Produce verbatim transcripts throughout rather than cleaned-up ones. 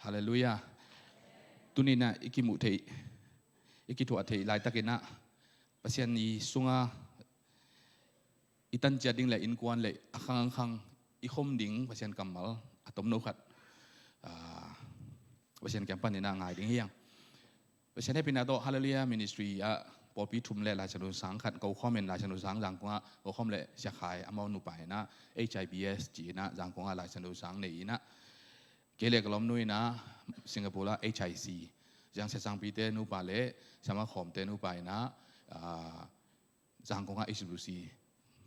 Halleluiah. Tuni-in ah i kimuh theih, i kithuah theih laitakin ah Pasian i sungah i tanciat ding le innkuan le a khangkhang i khom ding Pasian kammal a tomno khat, ah, Pasian kiang panin ah ngai ding hi hang. Pasian hehpihna tawh Halleluiah Ministry ah pawlpi thum le Laisiangtho sang khat ko khawm in, Laisiangtho sang Zangkong ah ko khawm le Sia Khai amau nupa in ah H I B S ci-in ah Zangkong ah Laisiangtho sang nei in ah, kei le ka lawmnu in ah Singapore ah H I C, Ziang Sia Sangpi te nupa le Sia Ma Khawm te nupa in ah, ah, Zangkong ah H W C,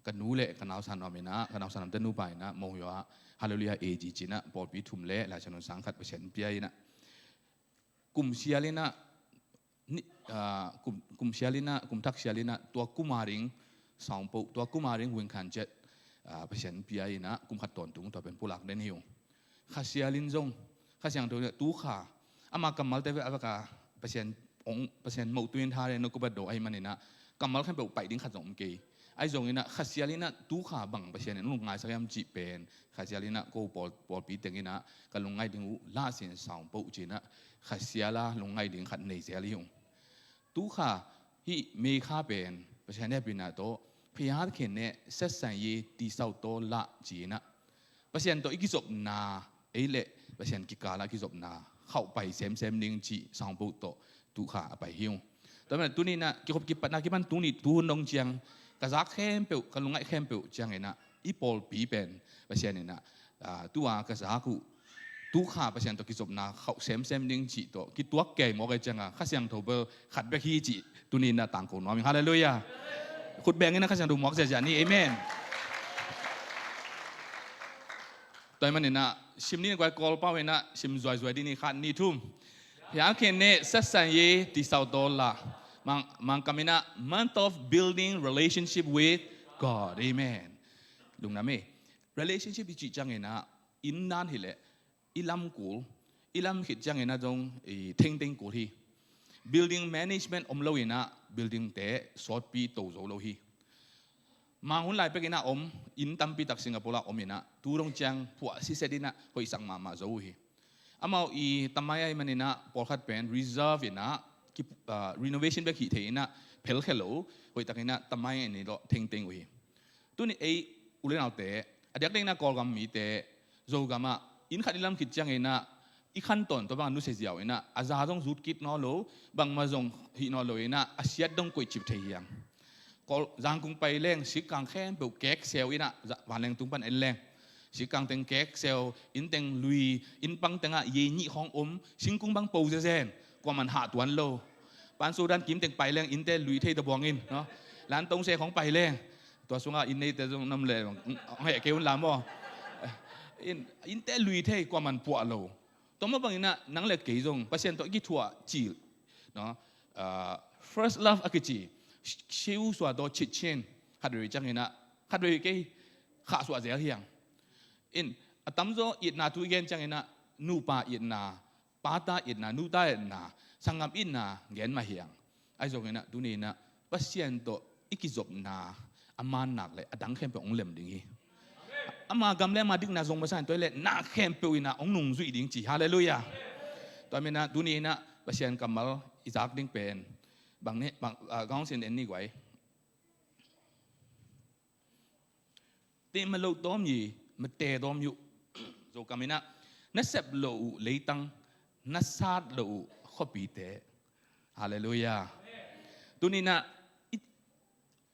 ka nu le ka nausan om in ah, ka nausan om te nupa in ah Monywa ah Halleluiah A G ci-in ah pawlpi thum le Laisiangtho sang khat Pasian pia in ah, kum sial in ah, ni, ah, kum, kum sial in ah, kum thak sial in ah, tua kum a ding sawngpoh, tua kum a ding wingkhan ciat, ah, Pasian pia in ah, kum khat tawntung tua pen pulak den hi ung. Kha sial in zong, Kha Siangtho in ah, tu kha, ama kammalte ve a vaka Pasian ong, Pasian moh tu in tha le no kubat do ahih manin ah, kammal khempeuh paih ding khat zong om kei. Ahi zongin ah, Kha sial in ah, tu kha bang Pasian in lungngai sak hiam cih pen, Kha sial in ah, ko pawl, pawlpi teng in ah, ka lungngaih ding uh, la sin sawngpoh ci-in ah, Kha sial a lungngaih ding khat nei zel hi ung. Tu kha, hih May kha pen, Pasian hehpihna tawh, ဘုရားသခင်နဲ့ ဆက်ဆံရေး တည်ဆောက်သော လ ci-in ah, Pasian tawh i kizopna, ei le Pasian kikal ah kizopna khauh pai semsem ding cih sawngpoh tawh tu kha a pai hi ung. Tua manin tuni in ah kikhop kipatna kipan tuni tuhun dong ciang ka zak khempeuh, ka lungngaih khempeuh ciangin ah i pawlpi pen Pasian in ah, ah, tu-a ka zak uh, tu kha Pasian tawh kizopna khauh semsem ding cih tawh kituak kei mawk ei ciangin Kha Siangtho bel khat bek hi cih tuni in ah tangko nuam ing. Halleluiah. Khut beng in ah Kha Siangtho muak ziahziah ni. Amen. Tua ahih manin ah sim ni, guai, Kawl pau in ah sim zuaizuai ding ni, khat, nih, thum. ဘုရားသခင်နဲ့ ဆက်ဆံရေး တည်ဆောက်သော လ. Mang, Mangkam in ah, month of building relationship with God. Amen. Lungdam ei. Relationship i cih ciangin ah, inn dan hi leh, i lam kul, i lam khit ciangin ah zong i thengteng kul hi. Building management om lo in ah building te sawtpi to zo lo hi. Mang hun lai pek in ah om, inn tampi tak Singapore ah om in ah, tu dong ciang phuah siset in ah hoihsak mahmah zo uh hi. Amau i tamai ahih manin ah pawlkhat pen reserve in ah, ki, ah, renovation bek hih thei in ah phelkhia lo, hoihtak in ah tamai in i lawh thengteng uh hi. Tuni ei u le naute, a diakdiak in ah Kawlgam mite, Zogam ah inn khat i lam khit ciangin ah i khantawn tua bang a nusia ziau in ah, a za zong zut kik nawn lo, bangmah zong hih nawn lo in ah, a siat dong koih cip thei hi hang. Kawl, Zangkong pai leng, sikkang khempeuh kekseu in ah, za, vanleng tung pan en leng, sikkang teng kekseu, inn teng lui, inn pang teng ah yei nih khawng om, singkung bang po zezen, kuaman hah tuan lo. Panso dan kim teng pai leng, innte lui thei ta buang in, no? Lantong se khawng pai leng, tua sungah inn neite zong nam le, hong heh kei un la maw. Inn, innte lui thei, kuaman puah lo. Tua mah bangin ah nang le kei zong Pasian tawh i kithuah cil, no? Ah, first love a kici, siu sua daw cit cin, khat vei ciangin ah, khat vei kei, khahsuah zel hi hang. In, a tamzaw itna thu i gen ciangin ah, nupa itna, pata itna, nuta itna, sanggam itna gen mah hi hang. Ahi zongin ah, tuni in ah Pasian tawh i kizopna a man nak le a dang khempeuh hong lem ding hi. Ama gam le ama dikna zong masa in tua hi leh na khempeuh in ah hong nungzuih ding ci. Halleluiah. Tua manin ah tuni in ah Pasian kammal i zak ding pen bang ne, bang, ah, gaung sin en ni guai. သင်မလုပ်သောမြေ မတည်သောမြို့ Zokam in ah, နှုတ်ဆက်လို့ လေတံ၊ နှစ်ဆလို့ ခုတ်ပြီးတဲ့. Halleluiah. Tuni in ah, i,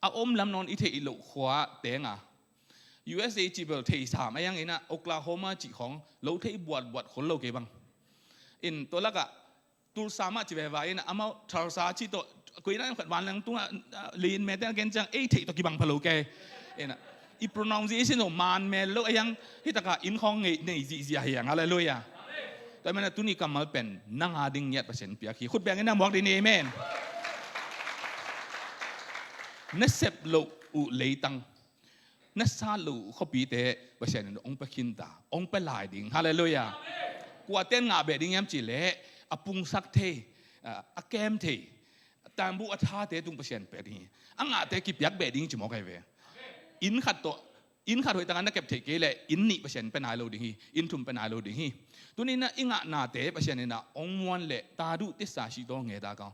a om lam nawn i theih loh khua teng a, U S A cih bel thei sam a, a yang in ah Oklahoma cih khawng lo thei buatbuat khol lo kei bang. In tua lakah Tulsa mah ci veva in ah, amau Tulsa cih tawh, koi na khat vanleng tungah, ah, lin mete a gen ciang, ei theih tawh kibang pha lo kei. In ah, i pronunciation tawh man mel lo a yang, hi takah inn khawng ngei nei zihziah hi hang. Halleluiah. Tua ahih manin ah tuni kammal pen nang a ding ngiat Pasian piak hi. Khut beng in ah muak ding ni, amen. နှုတ်ဆက်လို့ လေတံ၊ နှစ်ဆလို့ ခုတ်ပြီးတဲ့ Pasian in hong pia khin ta, hong pia lai ding. Halleluiah. Kua ten ngah beh ding hiam cih leh, a pungsak thei, a, a kem thei, a tanbu a thate tung Pasian pia ding hi. A ngahte kipiak beh ding ci mawk ahi ve. Inn khat tawh Inn khat hoih takah na kep theih kei leh inn nih Pasian pia nai lo ding hi. Inn thum pia nai lo ding hi. Tuni-in ah i ngahnate Pasian in ah hong muan leh ta duh tisa si taw nge ta kau.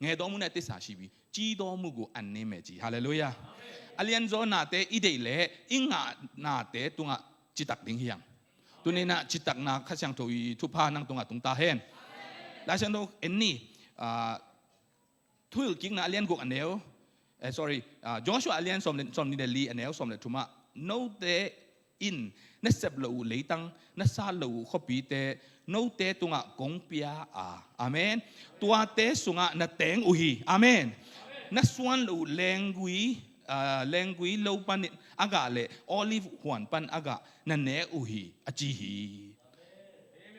Nge taw mun ah tisa si bi. Ci taw mu gu an ni me ci. Halleluiah. A lianzaw nate i deih leh i ngahnate tungah citak ding hi hang. Tuni-in ah citakna Kha Siangtho i thupha nang tungah tung ta hen. Lai Siangtho en ni. Ah, Thuhilhkikna a lian guk a neu, eh, sorry, ah, Joshua a lian sawm le, sawm ni le li a neu sawm le thumah, note in na sep loh uh leitang, na sat loh uh khuapite, note tungah kong pia a. Amen. Tuate sungah na teng uh hi. Amen. Na suan loh uh lenggui, ah, lenggui lo pan a gah le olive huan pan a gah na nek uh hi, a ci hi.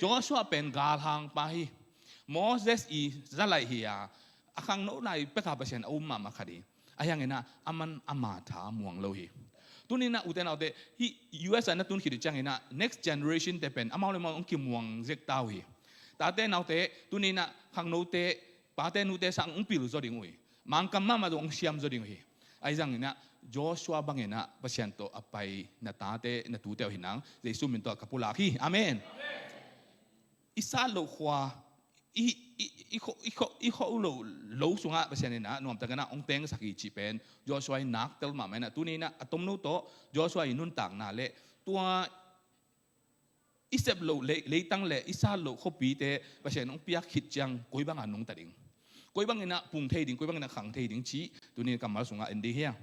Joshua pen galhang pa hi. Moses i zalaih hi a, a khangno lai peka Pasian a um mahmah khat hi. Ahi hangin ah aman ama tha muang lo hi. Tuni-in ah ute naute, hih U S ah na tun khit uh ciangin ah next generation te pen amau le amau hong kimuang zek ta uh hi. Tate naute, tuni-in ah khangnote, pate nute sang hong pil zaw ding uh hi. Mangkam mahmah zong hong siam zaw ding uh hi. Ahi zongin ah Joshua bangin ah Pasian tawh a pai na tate, na tute uh hi nang, Jesu min tawh ka pulak hi. Amen. I sat loh khua, i, i, i, kho, i, kho, i kho loh lo sungah Pasian in ah nuamtakin ah hong tengsak hi cih pen Joshua i nak tel mahmah in ah, tuni-in ah a tomno tawh Joshua i nuntakna le tua i sep loh lei, leitang le i sat loh khuapite Pasian hong piak khit ciang koi bangah nungta ding, koi bangin ah pung thei ding, koi bangin ah khang thei ding cih tuni-in kammal sungah en ding hi hang.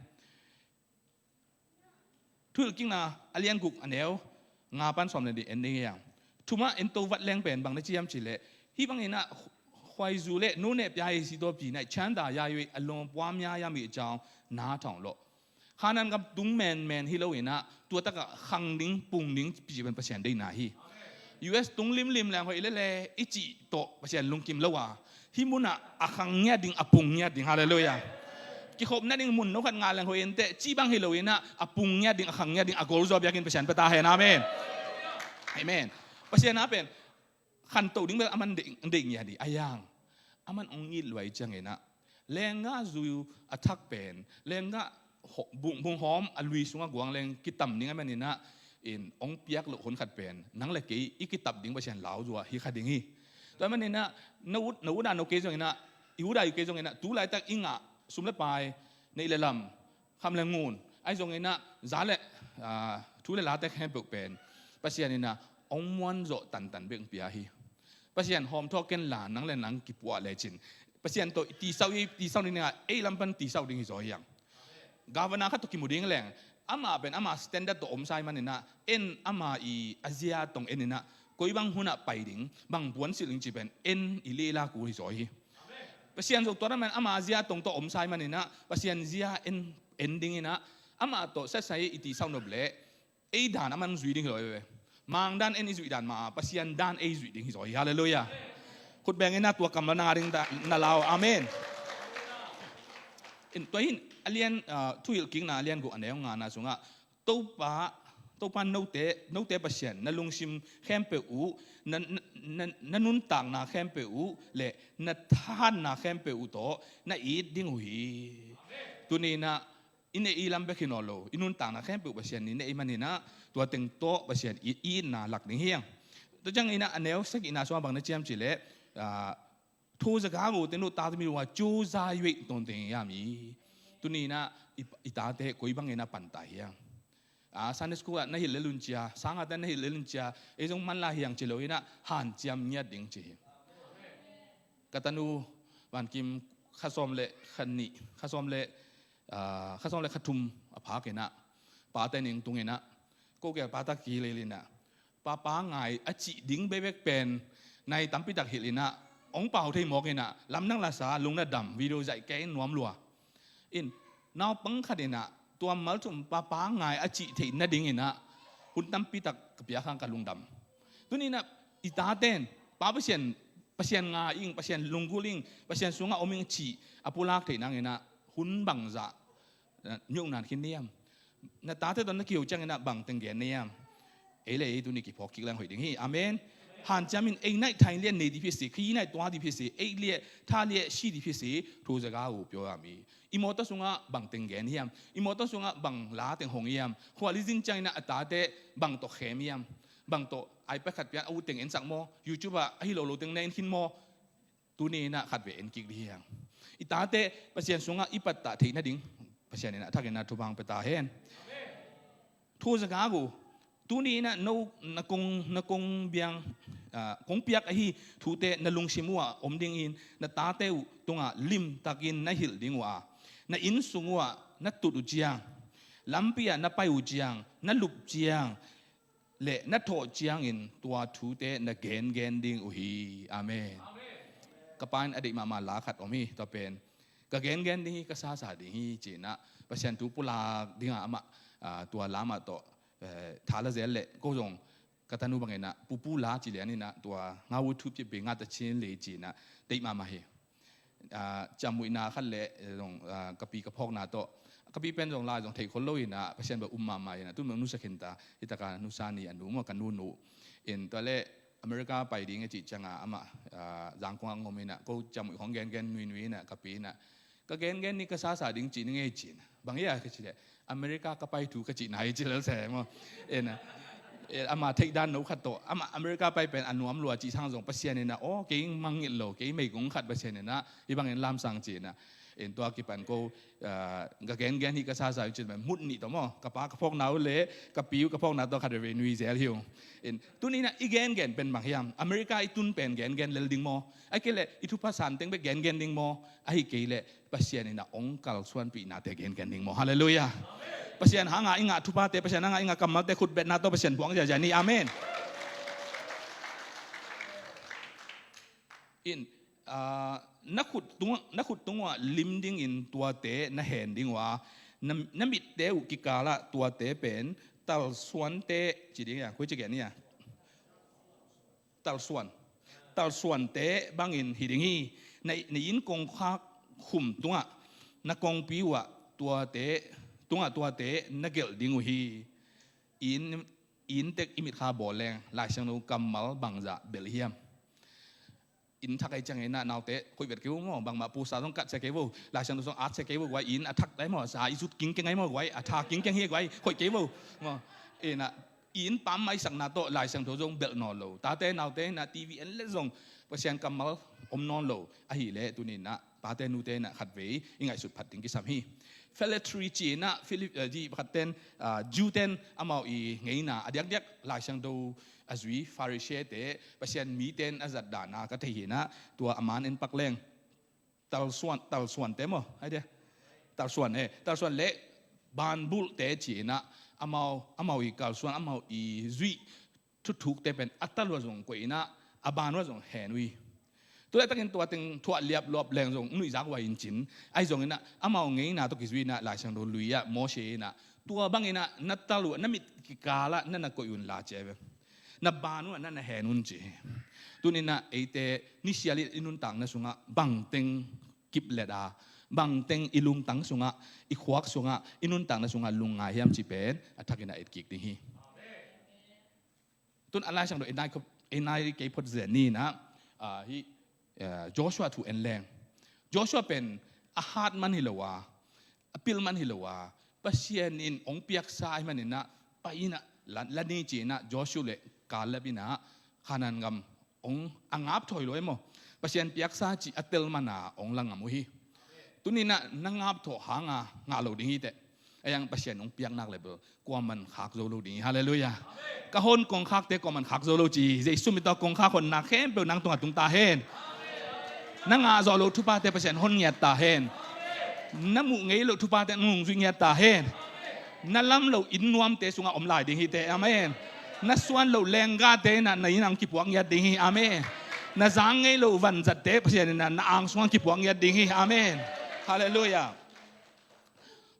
Thuhilhkikna a lian guk a neu nga pan sawm le nih en ding hi hang. Thumah en to vat leng pen bang na ci hiam cih leh, hih bangin ah khuaizu le nuneh pia hi si taw pi nai chanda ya yui a lom puam ya ya mi cau na thawng lo. Khanan gam tung menmen hi lo in ah tua takah khang ding, pung ding pi pen Pasian deihna hi. U S tung limlim leng hoih lele i cih tawh Pasian lungkim lo a, hih munah a khang ngiat ding, a pung ngiat ding. Halleluiah. Kikhop nading mun no khat ngah leng hoih inteh, cih bang hi lo in ah a pung ngiat ding, a khang ngiat ding, a golzaw biakinn Pasian pia ta hen. Amen. Amen. Pasian a pen khantoh ding bel aman deih, deih ngiat hi. Ahi hang aman hong it luai ciangin ah lenggah zu a thak pen, lenggah ho-, bung, bung hawm a lui sungah guang leng kitam ding ahih manin ah, in hong piak loh hun khat pen nang le kei i kitap ding Pasian lauzaw hi kha ding hi. Tua ahih manin ah na ut, na ut a no kei zongin ah, i ut a i kei zongin ah, tu laitak i ngah sum le pai, neih le lam, kham le ngun, ahi zongin ah za le, ah, thu le late khempeuh pen Pasian in ah hong muanzawh tantan bek hong pia hi. Pasian hawmthawh ken la, nang le nang kipuah lecin Pasian tawh i tisauh, i tisauh ding ah ei lam pan tisauh ding hi zaw hi hang. Governor khat tawh kimu ding leng, amah pen ama standard tawh om sa ahih manin ah, en ama i a zia tawh en in ah, koi bang hun ah pai ding, bang puansilh ding cih pen en i lehlak uh hi zaw hi. Pasian zong tua dan mah in ama a zia tawh om sa ahih manin ah, Pasian zia en, en ding in ah, amah tawh setsai i tisauh nop leh ei dan aman zui ding hi lo hi ve. Mang dan en i zuih dan mah a, Pasian dan ei zuih ding hi zaw hi. Halleluiah. Khut beng in ah tua kammal na ngah ding na lau. Amen. In tua hi in a lian, ah, Thuhilhkikna a lian guk a neu ngana sungah Topa, Topa note, note Pasian na lungsim khempeuh uh, na, na, na, na nuntakna khempeuh uh le na thahatna khempeuh uh tawh na it ding uh hi. Tuni-in ah i neih i lam bek hi nawn lo, i nuntakna khempeuh Pasian i neih ahih manin ah tua teng tawh Pasian i, i itna lak ding hi hang. Tua ciangin ah a neu sagihna sungah bang na ci hiam cih leh, ah, thu za ga go te no ta te mi wa cu za yue ton te ya mi. Tuni-in ah i, i tate koi bangin ah pan ta hi hang. Ah, Sunday school ah na hilh le lun cia, sang ah te na hilh le lun cia, ei zong manla hi hang ci lo in ah hanciam ngiat ding ci hi. Ka tanu Van Kim kha sawm le kha nih, kha sawm le, ah, kha sawm le kha thum a phak in ah, pate ning tung in ah, ko gel pata ki lel in ah, papa ngai a cih ding bekbek pen nai tampi tak hilh in ah, hong pau thei mawk in ah, lamdang lasa lung na dam, video zaih kei in nuam lua. In naupang khat in ah tua malthum papa ngai a cih theih nading in ah hun tampi tak ka piak hang ka lungdam. Tuni-in ah i taten Pa Pasian, Pasian nga ing, Pasian lunggulh ing, Pasian sungah om ing cih a pulak theih nangin ah hun bangzah, eh, ngiuknan khin niam. Na tate tawh na kiho ciangin ah bang teng gen niam. Ei le ei tuni kiphawk kik leng hoih ding hi. Amen. Hanciam in ei naih thain lian nei dih phisi, khi naih tua dih phisi, ei liah tha liah si dih phisi, thu zaga uh pio a mi. I mawtaw sungah bang teng gen hiam? I mawtaw sungah bang la teng hong hiam? Khua li zin ciangin a tate bang tawh khem hiam? Bang tawh iPad khat pian a ut teng ensak maw? YouTube ah ahi lo lo teng na en khin maw? Tuni in ah khatvei en kik dih hiam? I tate Pasian sungah i pattah theih nading Pasian in ah thakin ah thupha hong pia ta hen. Thu zakak uh, tuni in ah no na kong, na kong biang, ah, kong piak ahi thute na lungsim uh ah om dingin na tate uh tungah limtakin na hilh ding uh a, na inn sung uh ah na tut uh ciang, lampi ah na pai uh ciang, na lup ciang le na thawh ciangin tua thute na gengen ding uh hi. Amen. Ka pa in a deih mahmah la khat om hi. Tua pen ka gengen ding hi, ka sasa ding hi ci-in ah Pasian thu pulak dingah amah, ah, tua lamah tawh, eh, thala zel le ko zong ka tanu bangin ah pupu la ci lian in ah tua nga wu thup ci pe nga ta chin le ci-in ah deih mahmah hi. Ah, ciammuihna khat le, eh, zong, ah, ka pi ka phawkna tawh, ka pi pen zong lai zong theih khol lo in ah Pasian bel um mahmah in ah tun bel nusia khin ta, hi taka nusia ni a nu maw, ka nunu in tua le America pai ding a cih ciangah amah, ah, Zangkong ah ngom in ah ko ciammuih khong gengen nuinui in ah ka pi in ah ka gengen ni, ka sasa ding ci ni ngei ci-in ah bang hia ka ci leh America ka pai thu ka cihna hi ci lel se maw. Ena, eh, ama theihdan no khat tawh, ama America pai pen a nuam lua cih sang zong Pasian in ah, aw, kei mangngilh lo, kei meigong khat Pasian in ah hih bangin lamsang ci-in ah. En tua kipan ko, ah, ka gengen hi, ka sasa hi ci-in mut nih tawh maw, ka pa ka phawkna uh le ka pi uh ka phawkna tawh khat veve nui zel hi uh. En tuni in ah i gengen pen bang hiam? America i tun pen gengen lel ding maw? Ahih kei leh i thupha san teng bek gengen ding maw? Ahih kei leh Pasian in ah hong kalsuanpihnate gengen ding maw? Halleluiah. Pasian hanga i ngah thuphate, Pasian hanga i ngah kammalte, khutbetna tawh Pasian buang ziazia ni. Amen. In, ah, na khut tung, na khut tung uh ah lim dingin tuate na hen ding uh a, na, na mitte uh kikalah tuate pen talsuante ci ding a, koi ci gen ni a. Talsuan. Talsuante bangin hi ding hi. Na, na inn kongkhak khum tungah, na kongpi uh ah tuate, tungah tuate na gelh ding uh hi. Inn, inn tek i mitkha bawl leng Laisiangtho kammal bangzah belh hiam? Inn thak ahi ciangin ah naute khoih vet kei uh maw, bangmah pusa zong kat sia kei uh, Laisiangtho zong at sia kei uh, guai inn a thak dai maw, sa i zut kingkeng ai maw, guai a tha kingkeng hi guai, khoih kei uh maw. Inn ah inn pam maisakna tawh Laisiangtho zong belh nawn lo. Tate naute in ah T V en le zong Pasian kammal om nawn lo. Ahih leh tuni in ah pate nute in ah khatvei i ngaihsut phat ding kisam hi. Phylactery ci-in ah Philip, eh, di pakhat ten, ah, Jew ten amau i ngeina a diakdiak Laisiangtho a zui Pharisee-te, Pasian mite in a zat dan a ka thei hi in ah tua a man en pak leng. Talsuan, talsuante maw, hai dia. Talsuan, eh, talsuan le banbulhte ci-in ah amau, amau i kalsuan, amau i zuih thuthukte pen a tal uh ah zong koih in ah a ban uh ah zong hen uh hi. Tulai takin tua teng thuah liapluap leng zong nuihzak uh ah in cin. Ahi zongin ah amau ngeina tawh kizui in ah Laisiangtho lui ah Mose in ah tua bangin ah na tal uh ah na mit kikal ah na na koih un la ci a hi ve. Na ban uh ah na na hen un ci hi. Tuni in ah eite nisial i nuntakna sungah bangteng kiplet a, bangteng i lungtang sungah, i khuak sungah, i nuntakna sungah lungngai hiam cih pen a thakin a etkik ding hi. Tun a Laisiangtho i nai, i nai kei phot zen ni in ah, ah, hih, eh, Joshua thu en leng. Joshua pen a hat man hi lo a, a pil man hi lo a, Pasian in hong piaksa ahih manin ah pai in ah la, la ni ci-in ah Joshua le Caleb in ah Canaan gam hong a ngap thawi lo e maw. Pasian piaksa cih a tel man a hong la ngam uh hi. Tuni in ah na ngap thawh hanga ngah lo ding hi teh. A yang Pasian hong piak nak le bel kuaman khak zo lo ding hi. Halleluiah. Ka hon kongkhakte kuaman khak zo lo ci hi. Jesu min tawh kongkhak honna khempeuh nang tungah tung ta hen. Na ngah zawh loh thuphate Pasian hon ngiat ta hen. Na muh ngei loh thuphate nungzuih ngiat ta hen. Na lam loh inn nuamte sungah om lai ding hi teh. Amen. Na suan loh lenggahte in ah na inn ah hong kipuak ngiat ding hi. Amen. Na zang ngei loh vanzatte Pasian in ah na ang sungah hong kipuak ngiat ding hi. Amen. Halleluiah.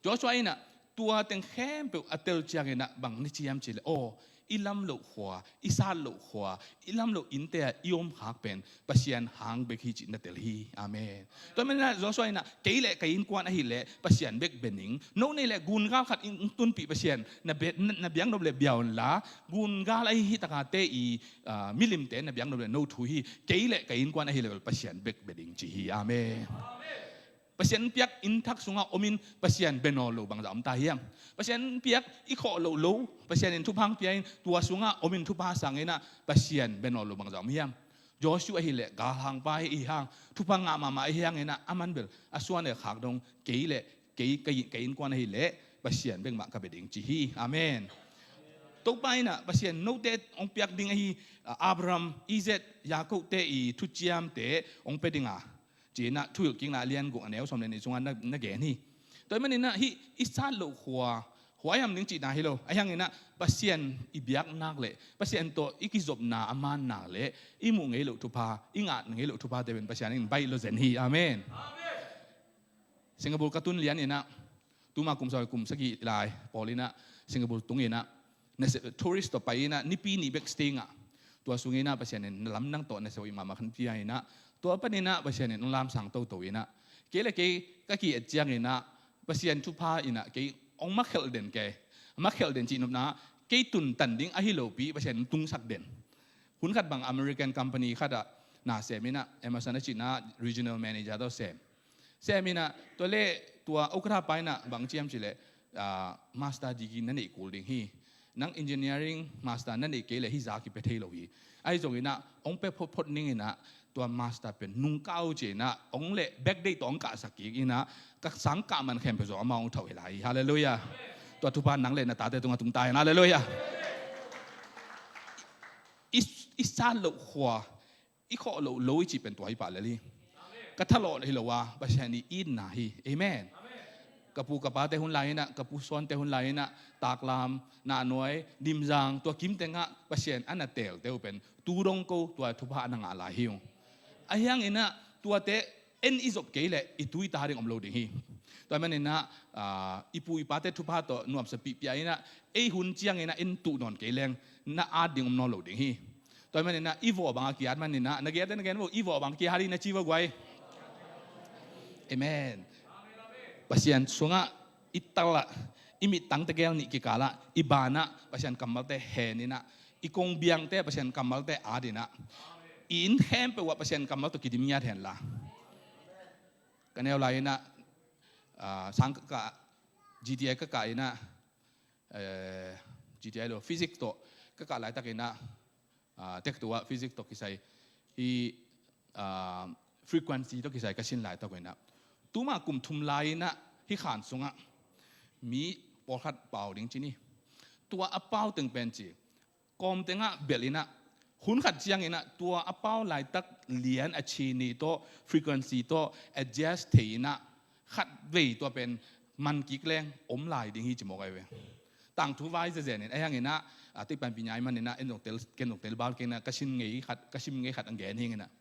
Joshua in ah tua teng khempeuh a tel ciangin ah bang na ci hiam cih leh, aw, I lam loh khua, i sat loh khua, i lam loh innte ah i om khak pen Pasian hang bek hi cih na tel hi. Amen. Tua manin ah Joshua in ah kei le ka innkuan ahih leh Pasian bek bia ning. No nei le gungal khat in tunpih Pasian na, be, na, na biaknop le bia un la, gungal ahi hi takate i, ah, milimte na biaknop le no thu hi. Kei le ka innkuan ahih leh Pasian bek bia ding ci hi. Amen. Pasian piak inn thak sungah om in Pasian bia nawn lo bangzah om ta hiam? Pasian piak i khawh loh lo, Pasian in thupha pia in tua sungah om in thupha sang in ah Pasian bia nawn lo bangzah om hiam? Joshua ahih leh galhangpa hi hang, thupha ngah mahmah hi hang in ah aman bel a suan le khak dong kei le kei, ka, ka innkuan ahih leh Pasian bek mah ka bia ding ci hi. Amen. Topa in ah Pasian note hong piak ding ahi, ah, Abraham, Isaac, Jakob te i thuciamte hong pia ding a, ci in ah Thuhilhkikna a lian guk a neu sawm le nih sungah na, na gen hi. Tua ahih manin ah hih i sat loh khua, khua hiam ding cihna hi lo. Ahi hangin ah Pasian i biak nak le Pasian tawh i kizopna a man nak le i muh ngei loh thupha, i ngah ngei loh thuphate pen Pasian in baih lo zen hi. Amen. Singapore ka tun lian in ah, tuma kum sawm kum sagih lai pawl in ah Singapore tung in ah, nasep, tourist tawh pai in ah nipi nih bek stay ngah. Tua sung in ah Pasian in na lamdang tawh nasep hoih mahmah khat pia in ah, tua pan in ah Pasian in hong lamsang toto in ah, kei le kei ka ki-et ciang in ah Pasian thupha in ah kei hong makhelh den kei. Makhelh den cih nopna, kei tuntan ding ahi lopi Pasian in tungsak den. Hun khat bang American company khat ah na sem in ah, Emerson a cihna regional manager tawh sem. Sem in ah, tua le tua okra pa in ah bang ci hiam cih leh, ah, master degree na neih kul ding hi. Nang engineering master na neih kei leh hih zah kipia thei lo hi. Ahi zongin ah hong pia photphot ning in ah tua master pen nung kah uh ci in ah hong le backdate tawh hong kahsak kik in ah ka sang kah man khempeuh zong amah hong thauh hi lai hi. Halleluiah. Tua thupha nang le na tate tungah tung ta hen. Halleluiah. I, i sat loh khua, i khawh loh lo i cih pen tua hi pah lel hi. Ka thalawh hi lo a, Pasian i itna hi. Amen. Ka pu ka pate hun lai in ah, ka pu Sawnte hun lai in ah, Taklam, Nahnuai, Dimzang, tua kim tengah Pasian a na teelte uh pen tu dong ko tua thupha a na ngah lai hi ung. Ahi hangin ah tuate en i zop kei leh i tu i ta ding om lo ding hi. Tua ahih manin ah, ah, i pu i pate thupha tawh nuamsa pihpih in ah, ei hun ciangin ah en tuh nawn kei leng na at ding om nawn lo ding hi. Tua ahih manin ah i vawh bang a ki-at manin ah, na gen te na gen vo, i vawh bang a ki-at hi na ci vo guai. Amen. Pasian sungah i tal ah, i mittang tegel nih kikal ah, i ban ah Pasian kammalte hen in ah, i kong biangte Pasian kammalte at in ah, i inn khempeuh ah Pasian kammal tawh kidim ngiat hen la. Ka neu lai in ah, ah, sang ka kah, G T I ka kah in ah, eh, G T I lo, physics tawh ka kah laitak in ah, ah, tek tu ah physics tawh kisai, hih, ah, frequency tawh kisai ka sin laitak in ah, tuma kum thum lai in ah hih khan sungah mi pawlkhat pau ding ci ni. Tua a pau teng pen ci, kawm tengah belh in ah, hun khat ciangin ah tua a pau laitak lian a ci ni tawh, frequency tawh adjust thei in ah, khatvei tua pen man kik leng om lai ding hi ci mawk ahi ve. Tangthu vai zezen in, ahi hangin ah, ah, teikpan pi nyai man in ah, en zong tel, ken zong tel bal keng in ah, ka sin ngei khat, ka sim ngei khat ang gen hi ing in ah.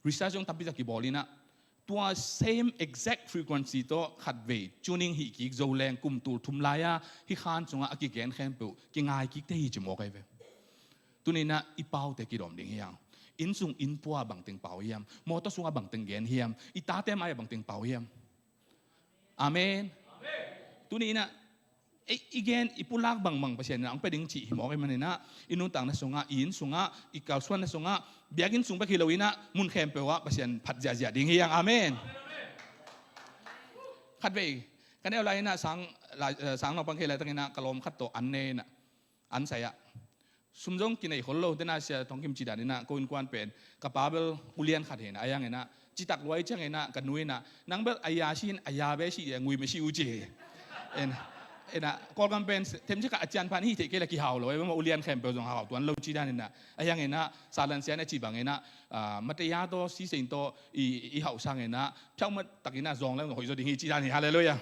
Research zong tampi zah kibawl in ah, tua same exact frequency tawh khatvei tuning hih kik zo leng kum tul thum lai-a hih khan sungah a kigen khempeuh kingai kik te hi ci mawk ahi ve. Tuni in ah i paute kidawm ding hi hang. Inn sung inn pua bangteng pau hiam? Mawtaw sungah bangteng gen hiam? I tate mai-ah bangteng pau hiam? Amen. Tuni in ah, ei, i gen, i pulak bangbang Pasian in ah hong pia ding cih hi mawk ahih manin ah, i nuntakna sungah, i inn sungah, i kalsuanna sungah, biakinn sung bek hi lo in ah, mun khempeuh ah Pasian phat ziahziah ding hi hang. Amen. Khatvei, ka neu lai in ah sang, lai, eh, sang naupang kei laitakin ah ka lawm khat tawh an ne in ah, an sai ah, sum zong kinei khol lo, tena Sia Thong Kim cih dan in ah, ko innkuan pen, ka pa bel ulian khat hi in ah, ahi hangin ah, citak luai ciangin ah, ka nu in ah, nang bel a ya si in, a ya be si, ngui me si u ci hi. En, en ah, Kawlgam pen, themcik khat a cian phan hi thei kei leh kihau lo, eh, ulian khempeuh zong hau tuan lo cih dan in ah, ahi hangin ah, Salan Sia in a cih bangin ah, ah, mataya tawh, sisein tawh, i, i hauh sangin ah, phiau mat takin ah, zong leng hoih zaw ding hi cih dan hi, halleluiah.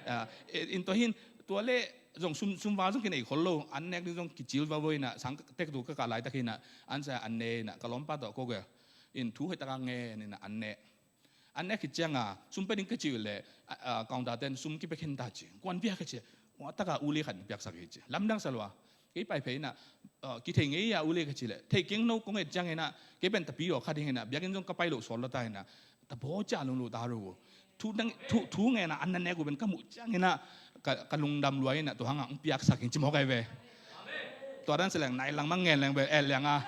Ah, in tua hin, tua le, zong sum, sum val zong kinei khol lo, an nek ding zong kicil val vo in ah, sang tek tu ka kah laitak hi in ah, an sai an ne in ah, ka lawmpa tawh ko gel in thu hoih taka ngen in ah, an ne. An ne khit ciang a, sum pia ding ka cih uh leh, ah, ah, counter ten sum kipia khin ta ci. Kuan pia ka ci. Ua taka uli khat in piaksak hi ci. Lamdang sa lua. Kei pai phei inah, uh, kithei ngei a u le ka ci leh, thei keng no kong et ciang inah, kei pen tapidaw khat ding inah, biakinn zong ka pai loh sawt lo ta inah, tabaw cia lunglo ta ro. Thu dang, thu, thu ngen a an na nek uh pen ka muh ciang inah, ka, ka lungdam lua inah, tua hangah hong piaksak in ci mawk ai ve. Tua dan se leng nai lang mang ngen leng ve, et liang a.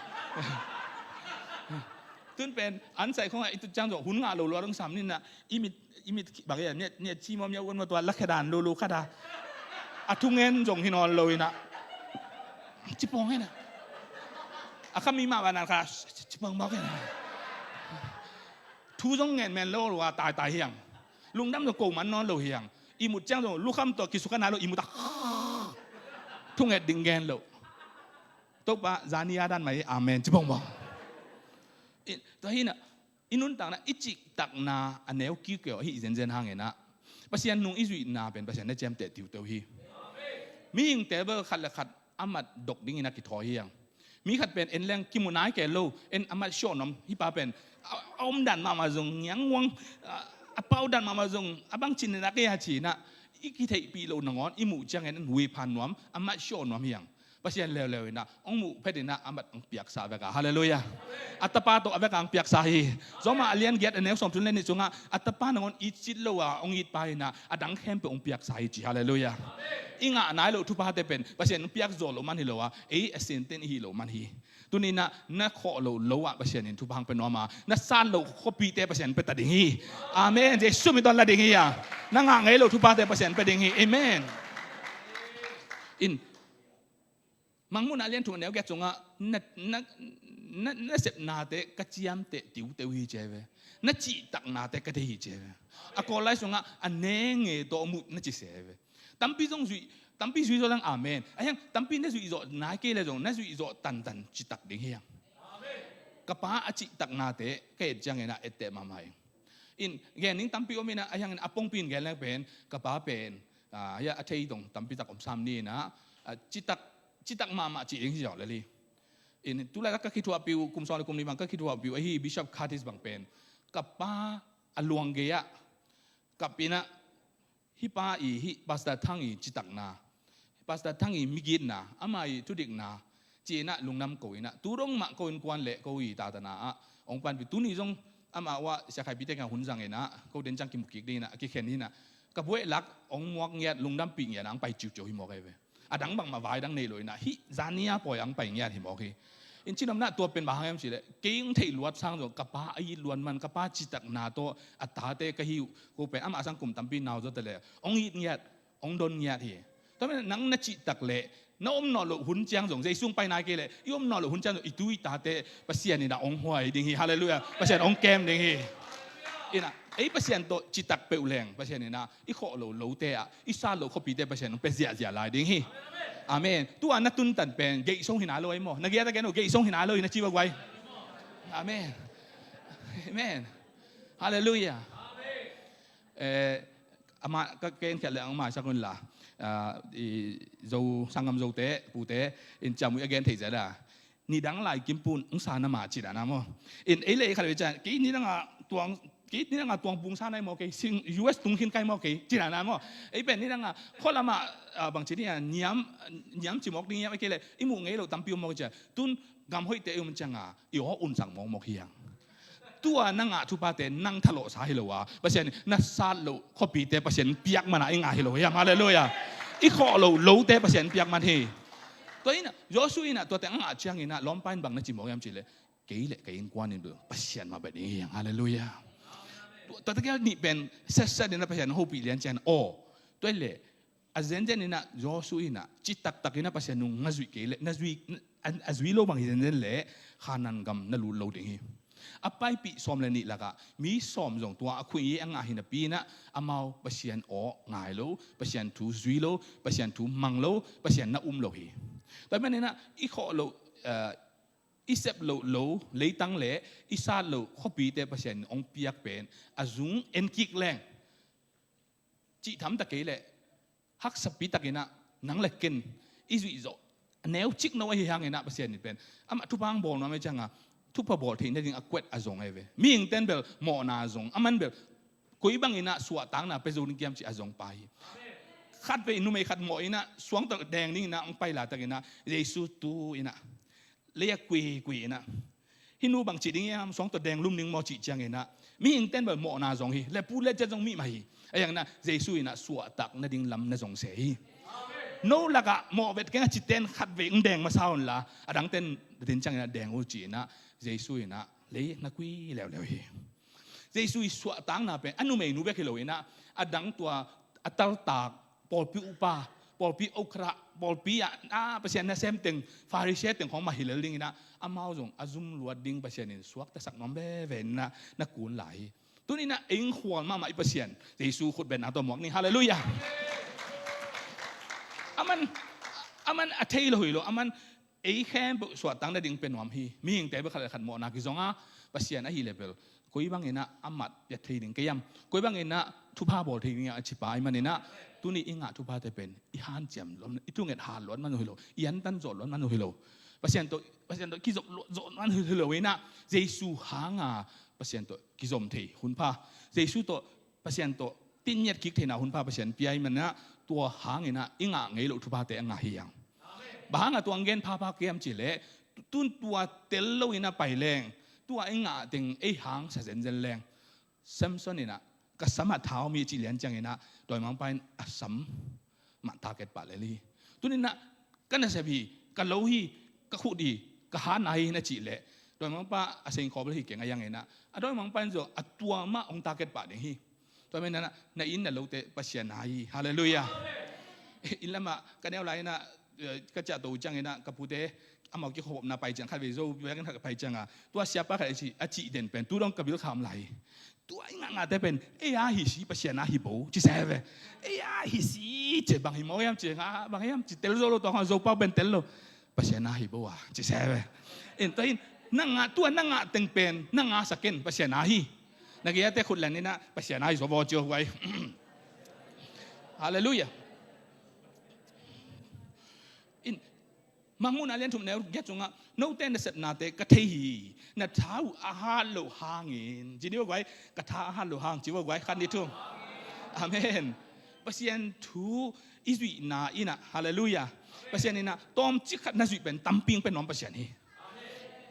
Tun pen an sai khong a i tut ciang zong hun ngah lo lua dong sam ni inah, i mit, i mit bang ia, niat, niat ci mawm ia un ma tua lakhe dan lo lo khat a. A thu ngen zong hi nawn lo inah. Ci pawng inah. A kha mi mah ba nan kha, ci pawng mawk inah. Thu zong ngen men lo lua tai tai hiang. Lungdam zong ko man nawn lo hiang. I mut ciang zong lukham tawh kisukha nai lo i mut a. Thu nget ding ngen lo. Topa, zani a dan mai, amen. Ci pawng mawk. I, tua hi inah, i nuntakna, i cihtakna a neu kiukeu ahi zenzen hang inah, Pasian nung i zuihna pen Pasian na ciamteh tiuteu hi. Mihingte bel khat le khat a mat dok ding inah kithawi hiang. Mi khat pen en leng kimu nai kei lo, en a mat siawh nuam, hih pa pen a, a omdan mahmah zong ngianguang, a, a paudan mahmah zong a bang cin inah kei a ci inah, i kitheihpih loh nangawn i muh ciang en en hui phan nuam, a mat siawh nuam hiang. Pasian leuleu inah hong muh phet inah a mat hong piaksa a vek a. Halleluiah. A tapa tawh a vek a hong piaksa hi. Rom a lian giat a neu sawmthum le nih sungah a tapa nangawn it cit lo a hong it pa inah a dang khempeuh hong piaksa hi ci. Halleluiah. I ngah nai loh thuphate pen Pasian hong piak zawh loh man hi lo a, ei a sinten i hih loh man hi. Tuni inah na khawh loh lo ah Pasian in thupha hong pia nuam a, na sat loh khuapite Pasian pia ta ding hi. Amen. Jesu min tawh la ding hi a. Na ngah ngei loh thuphate Pasian pia ding hi. Amen. In Mangmuhna lian thum a neu giat sungah na, na, na, na sepnate ka ciamteh tiuteu hi ci ai ve. Na cihtaknate ka thei hi ci ai ve. A Kawl lai sungah a nenge tawh mut na ci se ai ve. Tampi zong zuih, tampi zui zaw lang amen. A hiang tampi na zuih zawh nai kei le zong na zuih zawh tantan citak ding hiang. Ka pa a cihtaknate ka et ciang inah etteh mahmah ing. In gen ning tampi om inah a hiang in a pongpi in gen leng pen ka pa pen, ah, hia a thei dong tampi tak om sam ni inah, ah, citak, citak mahmah ci ing hi zawh lel hi. In tulaitak ka kithuahpih uh, kum sawm le kum nih bang ka kithuahpih uh ahi Bishop Curtis bang pen ka pa a luang gei ah kap inah, hih pa i, hih Pastor Thang i citakna, Pastor Thang i migitna, ama i thudikna ci inah lungdam ko inah, tu dong mah ko innkuan le ko i tatana ah hong panpih. Tuni zong amah uah siakhaipite kiang hun zang inah ko den ciang kimu kik ding inah a kikhen hi inah, ka buaih lak hong muak ngiat, lungdampih ngiat ah hong pai ciuciau hi mawk ai ve. A dang bangmah vai dang nei lo inah hih zania pawi ah hong pai ngiat hi mawk hi. In cinomna tua pen bang hang hiam cih leh, kei hong theih luat sang zong ka pa a it luat man, ka pa citakna tawh a tate ka hi uh. Ko pen amah sang kum tampi nau zaw ta leh hong it ngiat, hong don ngiat hi. Tua manin nang na cihtak leh na om nawh loh hun ciang zong, Jesu hong pai nai kei leh i om nawh loh hun ciang zong i tu i tate Pasian inah hong huai ding hi. Halleluiah. Pasian hong kem ding hi. Inah ei Pasian tawh citak peuh leng Pasian inah i khawh loh lote ah, i sat loh khuapite Pasian hong pia ziahziah lai ding hi. Amen. Tua na tuntan pen geihsong hi nai lo ai maw? Na giat a gen uh, geihsong hi nai lo hi na ci va guai. Amen. Amen. Halleluiah. Eh, amah ka ken khiat le hong maisak un la. Ah, i Zo, sanggam Zote pute in ciamui a gen thei zia la. Nidang lai kimpun hong sa na ma ci dan a maw? In ei le ei khat ve cian, kei nidang a tuang, kei nidang a tuang pung sa nai maw kei, sing U S tung khin kai maw kei ci dan a maw? Ei pen nidang a khualam ah, ah, bang ci ni a niam, niam ci mawk ding hiam, ei kei le i muh ngei loh tampi om mawk cian. Tun gam hoihte i om ciang a i aw unsak mawkmawk hiang. Tua na ngah thuphate nang thalawhsa hi lo a, Pasian in na sat loh khuapite Pasian in piak man a i ngah hi lo hiam? Halleluiah. I khawh loh lote Pasian in piak man hi. Tua inah Joshua inah tuate a ngah ciang inah lawmpa in bang na ci mawk hiam cih leh, kei le ka innkuan in bel Pasian mah bia ding hiang. Halleluiah. Tua, tuate gel nih pen setset inah Pasian hopih lian cian aw. Tua i leh a zenzen inah Joshua inah citaktak inah Pasian nung na zuih kei leh, na zuih, a, a zui lo bang hi zenzen leh Khanan gam na lut lo ding hi. A paipih sawm le nih lakah mi sawm zong tua a khuih i a ngah hi napi inah amau Pasian aw ngai lo, Pasian thu zui lo, Pasian thu mang lo, Pasian na um lo hi. Tua manin inah i khawh loh, eh, i sep loh lo leitang le i sat loh khuapite Pasian in hong piak pen a zung en kik leng cih tham ta kei leh haksapi tak inah nang le ken i zuih zawh a neu cik no ahi hang inah Pasian in pen amah thupha hong bawl nuam ei ciang a, thupha bawl theih nading a kuat a zong ai ve. Mihingte in bel mawhna zong, aman bel koi bang inah suahtakna pia zo ding kiam cih a zong pa hi. khatvei numei khat mawh in ah, suang tawh deng ding in ah hong pai laitak in ah, Jesu tu in ah, lei ah kuikui in ah, hih nu bang ci ding hiam, suang tawh deng lum ding maw cih ciang in ah, mihingte'n bel mawhna zong hi, le pu le cia zong mihmah hi. Ahi hang in ah Jesu in ah suahtak nading lam na zong se hi. No lakah mawh vet keng a cite'n khatvei hong deng masa un la, a dangte'n din ciang in ah deng uh ci in ah, Jesu in ah lei na kui leuleu hi. Jesu i suahtakna pen a numeinu bek hi lo in ah, a dang tua a taltak, pawlpi upa, pawlpi okra, pawlpi ah, ah, Pasian nasem teng, Pharisee teng khawng mah hi lel ding in ah, amau zong a zum luat ding Pasian in suaktasak nuam veve in ah na kun lai hi. Tuni in ah ei hong khual mahmah i Pasian Jesu khutbetna tawh muak ni. Halleluiah. Aman, aman a thei lo hi lo, aman ei khempeuh suahtak nading pia nuam hi. Mihingte bek khat le khat mawhna kizong a, Pasian ahih leh bel koi bang in ah a mat piak thei ding kei hiam, koi bang in ah thupha bawl thei ding hiam a ci pa ahih man in ah, tuni i ngah thuphate pen i hanciam luat, i thunget hat luat man uh hi lo, i antan zawh luat man uh hi lo. Pasian tawh, Pasian tawh kizop luat zawh man uh hi lo in ah, Jesu hang a Pasian tawh kizom thei hun pha, Jesu tawh, Pasian tawh tingiat kik theihna hun pha Pasian pia ahih man in ah, tua hang in ah i ngah ngei loh thuphate a ngah hi hang. Bang hang a tua hong gen phapha ka hiam cih leh, tun tua tel lo in ah pai leng, tua i ngah teng ei hang sa zenzen leng, Samson in ah, ka sam ah tha om hi ci lian ciang in ah, dawimangpa in a sam mah target pah lel hi. Tuni in ah ka nasep hi, ka lo hi, ka khut hi, ka hatna hi na cih leh, dawimangpa a seng khawp lel hi keng, ahi hang in ah, a dawimangpa in zong a tua mah hong target pah ding hi. Tua ahih man in ah na inn na lote Pasian a hi. Halleluiah. Inn lamah ka neu lai in ah, eh, ka ciahto uh ciang in ah ka pute amau kikhopna pai ciang, khatvei Zo biakinn khat ka pai ciang a, tua siapa khat a ci, a cih den pen tu dong ka bil kham lai hi. Tua i ngahngahte pen ei a hi si, Pasian a hi bo, ci se ve. Ei a hi si, ci bang hi maw hiam, ci nga bang hiam, ci tel zo lo, tua khawng Zopau pen tel lo. Pasian a hi bo a, ci se ve. In tua in na ngah, tua na ngah teng pen na ngah sa ken, Pasian a hi. Na gei a te khut len in ah Pasian a hi zaw vaw ci uh guai. Halleluiah. In Mangmuhna lian thum neu giat sungah, note nasepnate ka thei hi, na tha uh a hat loh hangin, ci ni uh guai, ka tha a hat loh hang, ci uh guai, khat nih thum. Amen. Pasian thu i zuihna in ah, halleluiah, Pasian in ah tawmcik khat na zuih pen tampi hong pia nuam Pasian hi.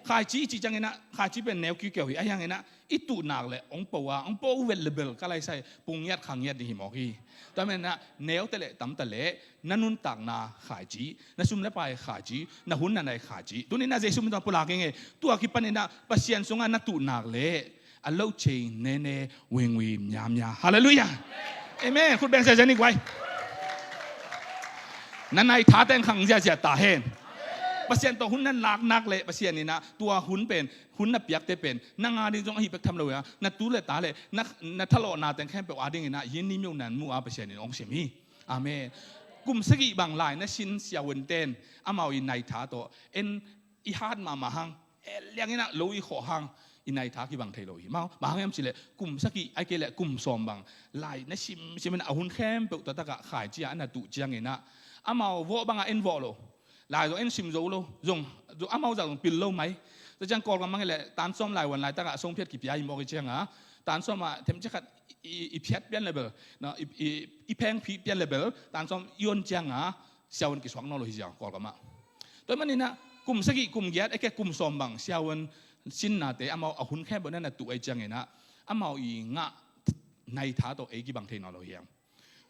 Khaici i cih ciang in ah, khaici pen neu kiukeu hi, ahi hang in ah i tuh nak leh hong po a, hong po uh vet le bel ka laisai pung ngiat kha ngiat ding hi mawk hi. Tua ahih man in ah neute leh tamte leh na nuntakna khaici, na sum le pai khaici, na hun na nai khaici, tuni in ah Jesu min tawh pulak ing e. Tua kipan in ah Pasian sungah na tuh nak leh a lo cei nene, wingwi miamia. Halleluiah. Amen. Khut beng ziahziah ni guai. Na nai tha teng khang ziahziah ta hen. Pasian tawh hun na lak nak leh Pasian in ah tua hun pen, hun na piakte pen nang a ding zong ahi pek tham lo a, na tu le ta leh na, na thalawhna teng khempeuh a ding in ah yin ni myo nan mu a Pasian in hong sim hi. Amen. Kum sagih bang lai na sin siavuante'n amau i nai tha tawh en, i hat mahmah hang, en liang in ah lo i khawh hang, i nai tha kibang thei lo hi. Mau, bang hang hiam cih leh kum sagih ahih kei leh kum sawm bang lai na simsim in ah a hun khempeuh taktak ah khaici a na tuh ciang in ah amau vawh bang a en vawh lo. Lai zong en sim zo lo, zong, zong amau zah zong pil lo mai. Tua ciang Kawlgam bang hi leh tan sawm laivuan laitak ah songphiat kipia hi mawk hi ciang a, tan sawm ah themcik khat i, i, i phiat pian le bel, no, i, i, i pheng phi pian le bel, tan sawm i on ciang a siavuan kisuak nawn lo hi ziau Kawlgam ah. Tua ahih man in ah kum sagih kum giat, ahih kei leh kum sawm bang siavuan sinnate amau a hun khempeuh na na tuh ahih ciang in ah amau i ngah nai tha tawh ei kibang thei nawn lo hi hang.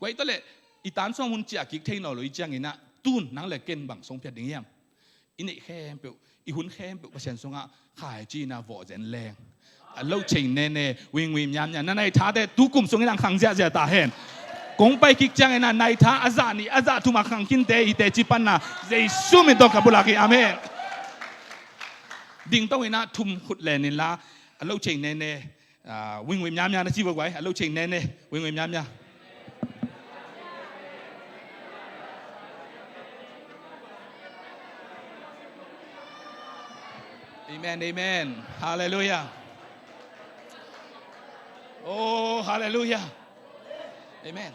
Guai, tua leh i tan sawm hun ciah kik thei nawn lo i ciang in ah tun nang le ken bang songphiat ding hiam? I neih khempeuh, i hun khempeuh Pasian sungah khaici in ah vawh zen leng, a lo cei nene, wingwi miamia, na nai thate tu kum sung in ah khang ziahziah ta hen. Kong pai kik ciang in ah nai tha a zah nih a zah thum a khang khinte hi teh ci pan a Jesu min tawh ka pulak hi. Amen. Dingto in ah thum khut len in la, a lo cei nene, ah, wingwi miamia na ci vua guai, a lo cei nene, wingwi miamia. Amen, amen. Halleluiah. Oh, halleluiah. Amen.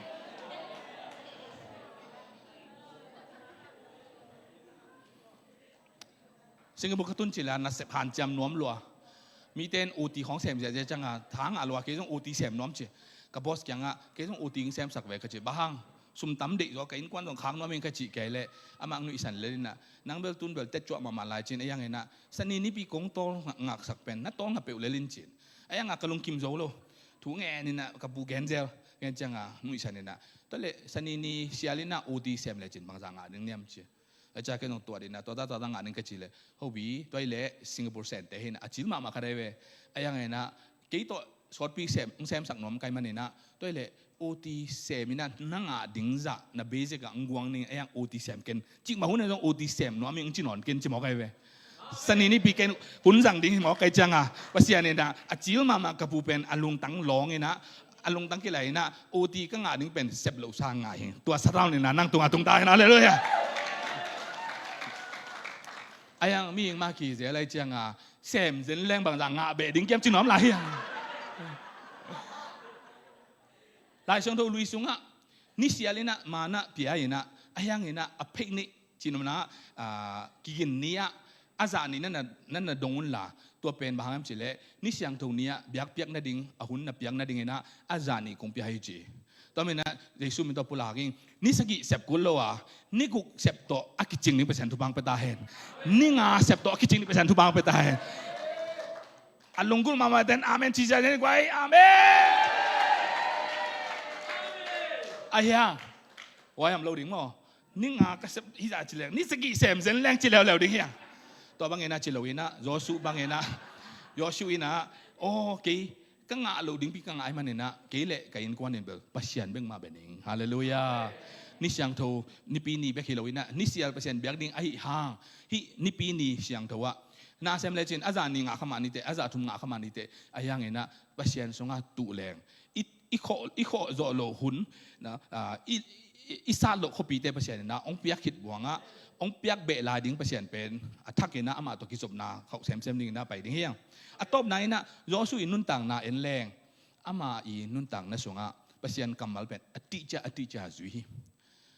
Singapore ka tun cil a nasep hanciam nuam lua. Mite in OT khawng sem ziahziah ciang a, tha ngah lua, kei zong OT sem nuam ci. Ka boss kiangah, kei zong OT hong semsak ve ka ci. Bang hang, sum tam deih zaw, ka innkuan zong khak nuam ing ka cih kei leh, amah nuihsan lel inah, nang bel tun bel tet cuah mahmah lai cin, a yang inah, Sani nipi kong tawl ngaksak pen na tawl ngah peuh lel in cin. A yang a ka lungkim zo lo. Thu ngen inah ka pu gen zel, ngen cianga nuihsan inah, tua leh Sani ni sial inah O T sem le cin bangzah ngah ding niam ci. A ca ken zong tuat inah, tuata tuata ngah ding ka ci leh, hobi, tua i leh Singapore sente hi inah, a cil mahmah kha dai ve. A yang inah, kei tawh sawtpi sem, ng semsak nuam kai man inah, tua i leh O T sem inah, na ngah ding zah, na basic ah ng guang ning, a yang O T sem ken. Cik mah hun a zong O T sem nuam ing ci nawn ken ci mawk ai ve. Sani nipi ken hun zang ding hi mawk ai cianga, Pasian inah, a cil mahmah ka pu pen, a lungtang lawng inah, a lungtang kilai inah, O T ka ngah ding pen sep loh sang ngah hi. Tua sathau inah nang tungah tungta hi inah, halleluiah. A yang mihing mah kizel ai cianga, sem zen leng bangzah ngah beh ding kiam ci nuam lai hi. Lai Siangtho lui sungah, ni sial inah, manna pia inah, a yang inah, a pheih nih, ci nuam na, ah, kigin ni ah, a zah nih nan na, nan na dong un la, tua pen bang hang hiam ci leh, ni siangtho ni ah, biakpiak nading, a hun na piak nading inah, a zah nih kong pia hi ci. Tua man inah, Jesu min tawh pulak ing, ni sagih sep kul lo a, ni guk sep tawh, a kicing ding Pasian thupha pia ta hen. Ni nga sep tawh, a kicing ding Pasian thupha pia ta hen. A lunggulh mahmah ten amen ci zia den guai, amen. A hiang. Wai am lo ding maw. Ni nga ka sep hi zah ci leng, ni sagih sem zen leng ci leuleu ding hiang. Tua bang inah ci lo inah, Joshua bang inah, Joshua inah, aw, kei ka ngah loh dingpi ka ngah ai man inah, kei leh ka innkuan in bel Pasian bek mah bia ning. Halleluiah. Ni siangtho, nipi ni bek hi lo inah, ni sial Pasian biak ding ahi hang, hih nipi ni siangtho ah, na sem le cin, a zah nih ngah kha mah ni teh, a zah thum ngah kha mah ni teh, a yang inah, Pasian sungah tuh leng. I, i khawh, i khawh zawh loh hun, na, ah, i, i, i sat loh khuapite Pasian inah, hong piak khit buangah, hong piak beh lai ding Pasian pen, a thak inah, amah tawh kizopna khauh semsem ding inah pai ding hiang. A tawpna inah, Joshua in nuntakna en leng, ama i nuntakna sungah, Pasian kammal pen, a tihcia, a tihcia zui hi.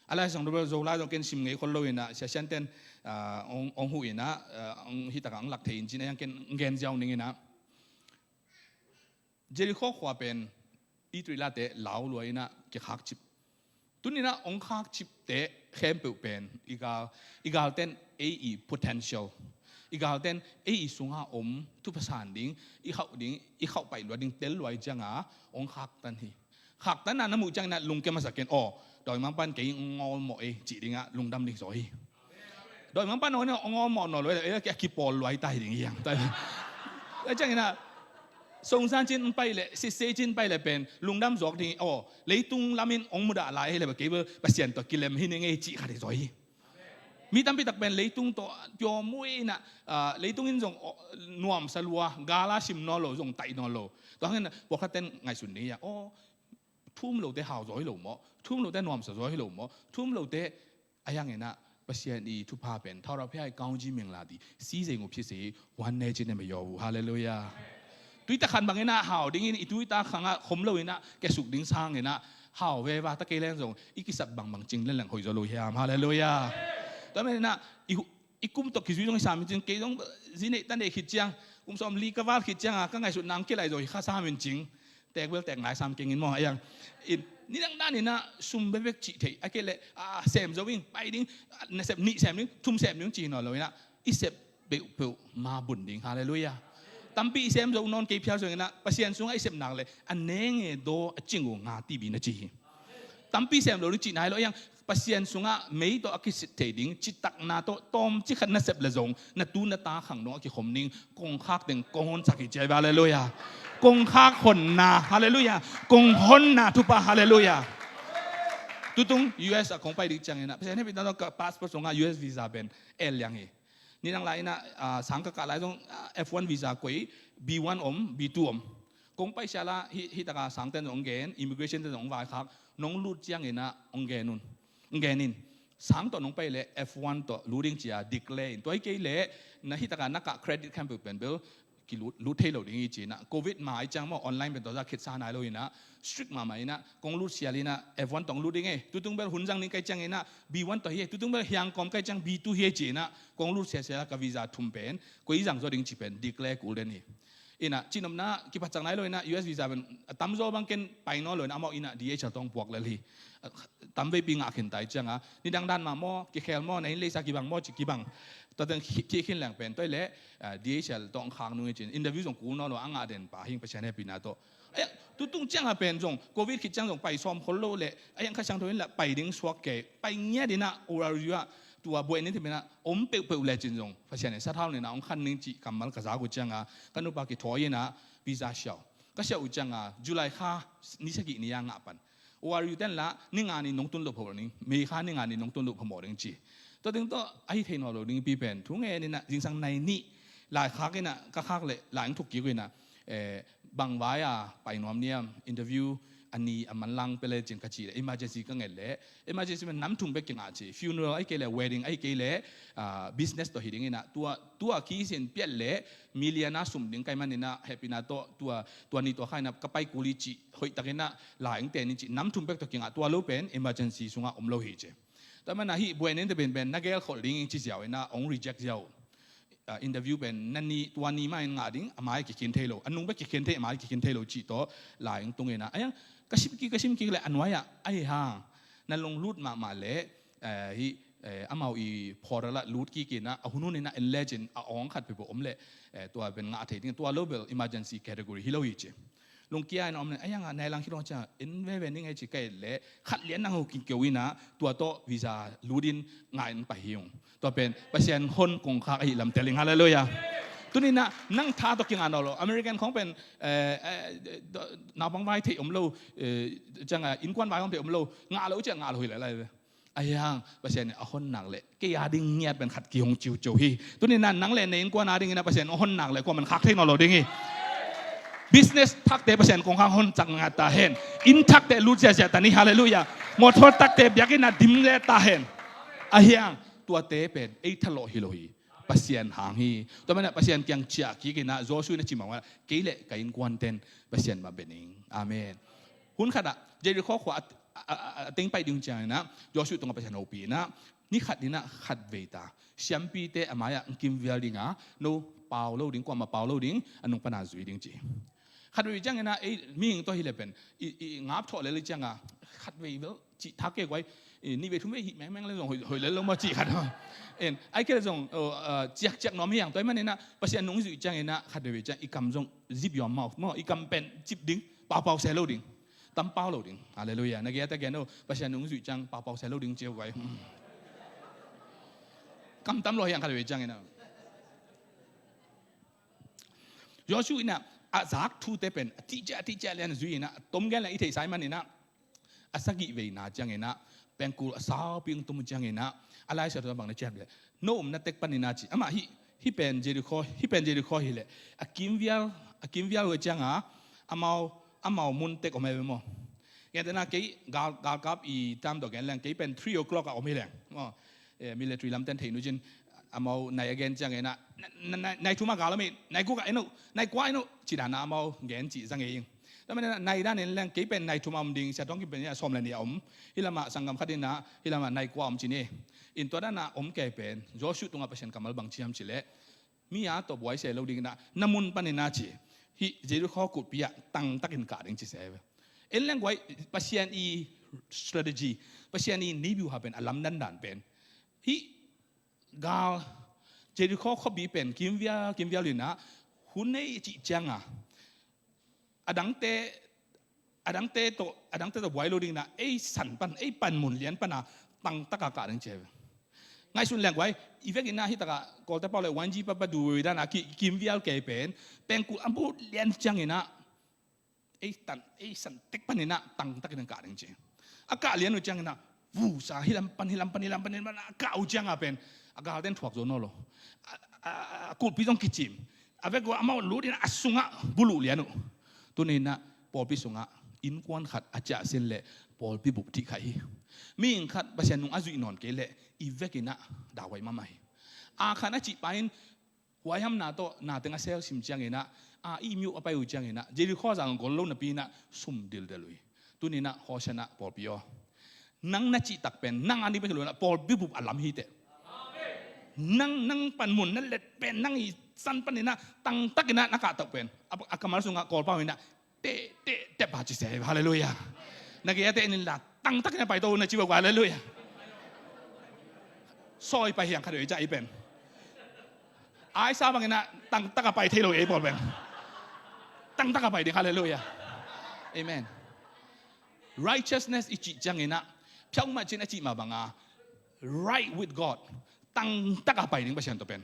A Lai Siangtho bel Zolai zong ken sim ngei khol lo inah, Sia Sian ten, ah, hong, hong huh inah, ah, hong hi takah hong lak thei in cin a yang ken gen ziau ning inah. Jericho khua pen Israel-te lau lua inah kikhakcip. Tuni inah hong khakcipte khempeuh pen i gal, i galten ei i potential, i galten ei i sungah om thupha san ding, i khauh ding, i khauh paih luat ding tel luai cianga hong khaktan hi. Khaktanna na muh ciangin ah lungkia masak ken, aw, dawimangpan kei hong ngawlmawh ei cih dingah lungdam ding zaw hi. Dawimangpan hong ngawlmawh nawn lo ei, a kipawl luai ta hi ding hiang. Tua ciangin ah songsan cin hong pai leh, sisei cin pai leh pen lungdam zawk ding hi. Aw, leitung lamin hong mudah lai hi leh kei bel Pasian tawh kilem hi ning ei cih khat hi zaw hi. Mi tampi tak pen leitung tawh piawmui inah, ah, leitung in zong, aw, nuamsa lua, gala sim nawn lo, zong taih nawn lo. Tua hangin ah pawlkhat ten ngaihsun ding hi a, aw, thu um lote hau zaw hi lo maw, thu um lote nuamsa zaw hi lo maw, thu um lote a yang inah Pasian i thupha pen, thawraphia i kaungji ming la ti, si zei ngup si si, huan ne cin ne me yaw uh, halleluiah. Tuita khan bang inah hau ding in, i tuita khangah khom lo inah, kiasuk ding sang inah, hau veva ta kei leng zong, i kisap bangbang cing leng leng hoih zaw lo hiam, halleluiah. Tua man inah, i hu-, i kum tawh kizui zong i sam in cin, kei zong zi neih ta neih khit ciang, kum sawm li ka val khit cianga, ka ngaihsutna hong kilai zaw hi kha sam in cing. Tek bel tek ngai sam keng in maw, a yang. In, nidang dan inah sum bekbek cih theih, a kei leh, a, sem zo ing, pai ding, a, na sep nih sem ding, thum sem ding cih nawn lo inah, i sep peuhpeuh ma bun ding, halleluiah. Tampi i sem zo nawn kei phial zong inah, Pasian sungah i sep nak leh, a nenge daw a cing uh nga tibi na ci hi. Tampi sem lo ding cihna hi lo, a yang, Pasian sungah mei tawh a kisit thei ding, citakna tawh tawmcik khat na sep leh zong, na tu na ta khang dong a kikhom ning, kongkhak teng kong honsak hi ci a, halleluiah. Kongkhak honna, halleluiah. Kong honna thupha, halleluiah. Tutung U S ah kong pai ding ciangin ah, Pasian hehpihna tawh ka passport sungah U S visa pen el liang hi. Nidang lai inah, ah, sang ka kah lai zong, ah, F one visa koih, B one om, B two om. Kong pai siala, hi, hi taka sangten zong hong gen, immigration ten zong hong vaikhak, nong lut ciangin ah hong gen un. Hong gen in. Sang tawh nong pai leh F one tawh lut ding ci a declare in. Tua hi kei leh, na hi taka na kah credit khempeuh pen bel, kilut, lut thei lo ding hi ci inah. Covid mai ciang maw, online pen tawh za khitsa nai lo inah, strict mahmah inah, kong lut sial inah, F one tawh hong lut ding e. Tutung bel hun zang ding kai ciang inah, B one tawh hi e. Tutung bel hiang kawm kai ciang B two hi e ci inah, kong lut sial sial ka visa thum pen, koi zang zaw ding ci pen, declare kul den hi. Ina, cihnopna, kiphatsak nai lo ina, U S visa pen a tamzaw bang ken pai nawn lo ina, amau ina D H L tawh puak lel hi. Tamveipi ngah khin tai cianga, nidang dan mah maw, kikhel maw, na inn leisa kibang maw, ci kibang. Tua teng khi, khi khin leng pen, tua hi leh, ah, D H L tawh khak nung hi cin, interview zong kul nawn lo, a ngah den pa hing Pasian hehpihna tawh. Ai, tutung cianga pen zong, covid khit ciang zong pai sawm khol lo leh, ai, ang kha siangtho in lah pai ding suak kei, pai ngiat ina, O R U ah, tua buaina teng ina om peuhpeuh lecin zong Pasian in sathau nina hong khan ning cih kammal ka zak uh cianga, ka nupa kithawi ina visa siau. Ka siau uh cianga July kha ni sagih ni a ngah pan. O R U ten lah ni nga ni nong tun loh phamawh ding, May kha ni nga ni nong tun loh phamawh ding ci. Tua ding tawh ahi thei nawn lo ding pi pen thu ngen ina zingsang nai nih lai khak ina ka khak leh lai hong thuk kik uh ina, eh, bang vai a pai nuam niam, interview a ni a manlang pia lecin ka ci leh, emergency ka nget leh, emergency man nam thum bek kingah ci, funeral ahi kei leh, wedding ahi kei leh, ah, business tawh hi ding ina, tua, tua kicin piat leh, million a sum ding ka hih man ina, hehpihna tawh, tua, tua ni tua kha ina, ka pai kul hi ci, hoihtak ina, lai hong ten hi ci, nam thum bek tawh kingah, tua lo pen, emergency sungah om lo hi ci. Tua man a hih buaina te pen pen, na gel khol ding ci ziau ina, hong reject ziau. Ah, interview pen na ni, tua ni mah in ngah ding, a mai kikhin thei lo. A nung bek kikhin thei, a mai kikhin thei lo cih tawh lai hong tung ina. Ai, ka sim kik, ka sim kik leh a nuai ah, ai hang, na lunglut mahmah leh, eh, hih, eh, amau i portal ah lut kik ina, a hun hun ina en lecin, a awng khat peuhpeuh om leh, eh, tua pen ngah thei ding, tua lo bel emergency category hi lo hi ci. Lungkia in a om ina, ai hang a, nai lang hi lo ciang, en veve ning ei ci ka et leh, khat lian nang ho kingkeu ina, tua tawh visa lut in ngah in pai hi ung. Tua pen, Pasian hon kongkhak ahi lam tel ing, hallelujah. Tuni ina, nang tha tawh kingah nawn lo, American khong pen, eh, eh, naupang vai thei om lo, eh, cianga, innkuan vai hong thei om lo, ngah lo ciang ngah lo hi leh lai ve. Ai hang, Pasian in a hon nak leh, kei a ding ngiat pen khat kihong ciuciu hi. Tuni ina nang leh na innkuan a ding ina Pasian a hon nak leh, kuaman khak thei nawn lo ding hi. Business thakte Pasian kongkhak hon cak ngat ta hen. Inn thakte lut ziahziah ta ni, hallelujah. Motor thakte biakinn ah dim leh ta hen. Ai hang, tuate pen, ei thalawh hi lo hi. Pasian hang hi. Tua man ah Pasian kiang ciah kik ina, Joshua ina ci mawk ina, kei leh ka innkuan ten Pasian mah bia ning. Amen. Hun khat ah, Jericho khua a, a, a, a teng pai ding ciang ina, Joshua tungah Pasian hopih ina, ni khat ina khatvei ta. Siampite a mai ah hong kimvial ding a, no pau lo ding, kuamah pau lo ding, a nung pan a zui ding ci. Khatvei ciang ina, ei, mihing tawh hi leh pen, i, i, ngap thawh lel cianga, khatvei bel, cih thak kei guai, i, nihvei thumvei hih mengmeng leh zong hoih, hoih lel lo maw cih khat. En, ai kei leh zong, o, a, ciakciak nuam hi hang, tua ahih man ina, Pasian nung zuih ciang ina, khatvei ciang, i kam zong zip your mouth maw, i kam pen, cip ding, paupau se lo ding. Tam pau lo ding. Hallelujah. Na giat a gen o, Pasian nung zuih ciang, paupau se lo ding ci guai. Hmm. Kam tam lo hi hang khatvei ciang ina. Joshua ina, a zak thute pen, a tihciah, a tihciah lian zui ina, a tom gen leh i theihsa ahih man ina, a sagih veina ciang ina, pengkul a saupi hong tum ciang ina, a Lai Siangtho bang na ciam leh, no omna tek pan ina ci. Amah hih, hih pen Jericho, hih pen Jericho hi leh, a kimvial, a kimvial uh cianga, amau, amau mun tek om hi ve maw. Gentehna kei gal, galkap i tam tawh gen leng, kei pen three o'clock ah om hi leng. Maw, eh, military lamten theih nu cin, amau nai a gen ciang ina, na, na, na, nai thum a gal om hi, nai guk ah en uh, nai kua en uh, ci dan a amau gen cih za ngei ing. Tua man ina nai dan en leng kei pen nai thum a om ding, Sia Tawng Kim pen ina sawm leh nih a om. Hih lamah sanggam khat ina, hih lamah nai kua a om ci ni. In tua dan a om kei pen, Joshua tungah Pasian kammal bang ci hiam cih leh, mi a tawh buai se lo ding ina, na mun pan ina ci. Hih Jericho kulhpi ah tangtakin kah ding ci se ve. En leng guai, Pasian i strategy, Pasian i ni biu ha pen, a lamdang dan pen. Hih gal, Jericho khuapi pen, kimvial, kimvial ina, hun ei cih cianga, a dangte, a dangte tawh, a dangte tawh buai lo ding ina, ei san pan, ei panmun lian pan a, tangtaka kah ding ci ve. Ngaihsun leng guai, i vek ina hih taka, Kawlte pau leh one G papa du dan a, ki, kimvial kei pen, pengkul a bul lian ciang ina, ei tan, ei san tek pan ina, tangtakin kah ding ci. A kah lian uh ciang ina, vu sa, hih lam pan, hih lam pan, hih lam pan, hih lam pan, a kah uh cianga pen, a galten thuak zo nawn lo. A, a, a, a kulhpi zong kicim. A vek uh amau lut ina, a sungah buluh lian uh. Tuni ina, pawlpi sungah, innkuan khat a ciah sin leh, pawlpi bup thih kha hi. Mihing khat, Pasian nung a zuih nawn kei leh, i vek ina, dauhuai mahmah hi. A khan a cih pa in, huaihamna tawh, na teng a sel sim ciang ina, a ihmu a pai uh ciang ina, Jericho zang gol lo napi ina, sum dildel uh hi. Tuni ina, Hosanna pawlpi aw. Nang na cihtak pen, nang a ni pen hi lo ina, pawlpi bup a lam hi teh. Nang, nang panmun na let pen, nang i san panin ah tangtakin ah na kahtoh pen a, a kammal sungah Kawlpau in ah teh teh teh pa ci se. Halleluiah. Na gei a teh nin la tangtakin ah paito na ci bak uh. Halleluiah. Sawi pai hiang khat vei ciah i pen. Aisa bangin ah tangtak a pai thei lo ei pawl pen. Tangtak a pai ding. Halleluiah. Amen. Righteousness i cih ciangin ah phiau mah cin a cih mah banga right with God. Tangtak a pai ding Pasian tawh pen.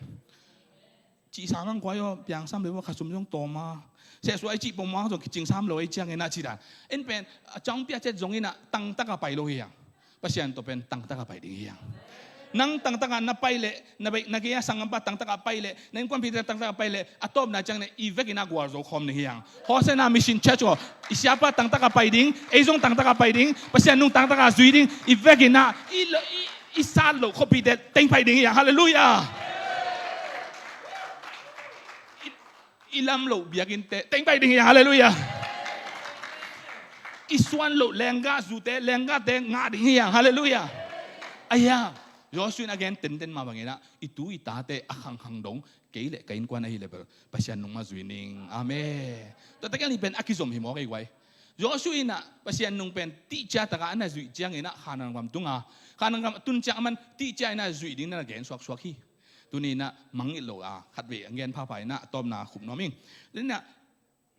Cih sang ang kuai aw piang sam le wa khasum zong tawm a. Sehsuai cih pom a zong kicing sam lo ei ciangin ah cih dan. En pen a cang pia cet zongin ah tangtak a pai lo hi hang. Pasian tawh pen tangtak a pai ding hi hang. Nang tangtak a na pai leh, na bei, na gei a sanggampa tangtak a pai leh, na innkuanpihte tangtak a pai leh, a tawpna ciang ne i vekin ah gualzo khawm ding hi hang. Hosanna Mission Church aw, i siapa tangtak a pai ding, ei zong tangtak a pai ding, Pasian nung tangtak a zui ding, i vekin ah i lo, i, i sat lo khuapite teng pai ding hi hang. Halleluiah. I, i lam lo biakinnte teng pai ding hi hang. Halleluiah. I suan lo lenggah zute lenggahte ngah ding hi hang. Halleluiah. Aia, Joshua in a gen tenten mah bangin ah i tu i tate a khangkhang dong kei le ka innkuan ahi le bel Pasian nung mah zui ning. Amen. Tua tak a ni pen a kizom hi maw kei guai. Joshua in ah Pasian nung pen tihcia taka a na zuih ciangin ah Khanaan gam tunga, Khanaan gam tun ciang a man tihcia in ah zuih ding na gen suaksuak hi. Tuni in ah mangngilh lo a khatvei a gen phapha in ah a tawpna khup nuam ing. Tuni in ah